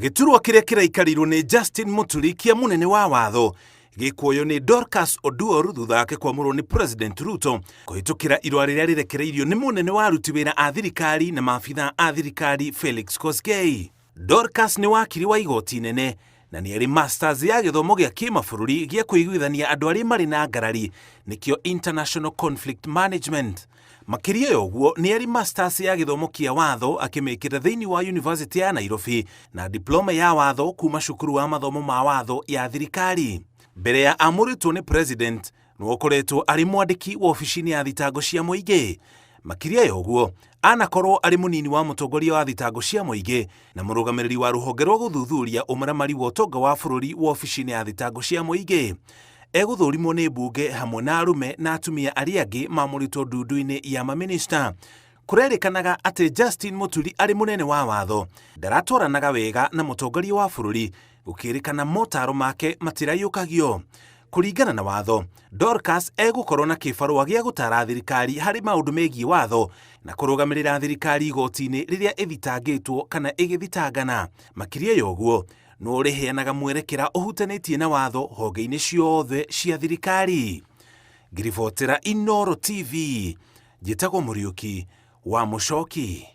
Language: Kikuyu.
Gĩturwa kĩrĩa kĩraikarĩirwo nĩ Justin Muturi kĩa mũnene wa watho gĩkuoywo nĩ Dorcas Oduor thutha wake kwamũrwo nĩ President Ruto kũhĩtũkĩra irũa rĩrĩa rĩrekereirio nĩ mũnene wa aruti wĩra a thirikari na maabitha a thirikari Felix Kosgei. Dorcas nĩ wakiri wa igoti inene na nĩ arĩ masters ya gĩthomo gĩa kĩmabũrũri gĩa kũiguithania andũ arĩa marĩ na ngarari nĩkĩo International Conflict Management. Makĩria ya ũguo nĩ arĩ masters ya gĩthomo kĩa watho akĩmĩkĩra thĩinĩ wa University ya Nairobi na diploma ya watho kuma cukuru wa mathomo ma watho ya thirikari. Mbere ya amũrĩtwo nĩ president nĩ ũkoretwo arĩ mwandĩki wabici-inĩ ya thitango cia mũingĩ. Makĩria ya ũguo anakorwo arĩ mũnini wa mũtongoria wa thitango cia mũingĩ na mũrũgamĩrĩri wa rũhonge rwa gũthuthuria ũmaramari wa ũtonga wa bũrũri wabici-inĩ ya thitango cia mũingĩ. Egũthũrimwo nĩ mbunge hamwe na arũme na atumia arĩa angĩ mamũrĩtwo ndundu-inĩ ya mamĩnĩsta. Kũrerĩkanaga atĩ Justin Muturi arĩ mũnene wa watho ndaratwaranaga wega na mũtongoria wa bũrũri gũkĩrĩkana motaro make matiraiyũkagio. Kũringana na watho, Dorcas egũkorwo na kĩbarũa gĩa gũtara thirikari harĩ maũndũ megiĩ watho na kũrũgamĩrĩra thirikari igoti-inĩ rĩrĩa ĩthitangĩtwo kana ĩgĩthitangana. Makĩria ya ũguo, nĩ ũrĩheanaga mwerekera ũhutanĩtie na watho honge-inĩ ciothe cia thirikari. Ngĩribotera Inooro TV, njĩtagwo Mũriũki wa Mũcoki.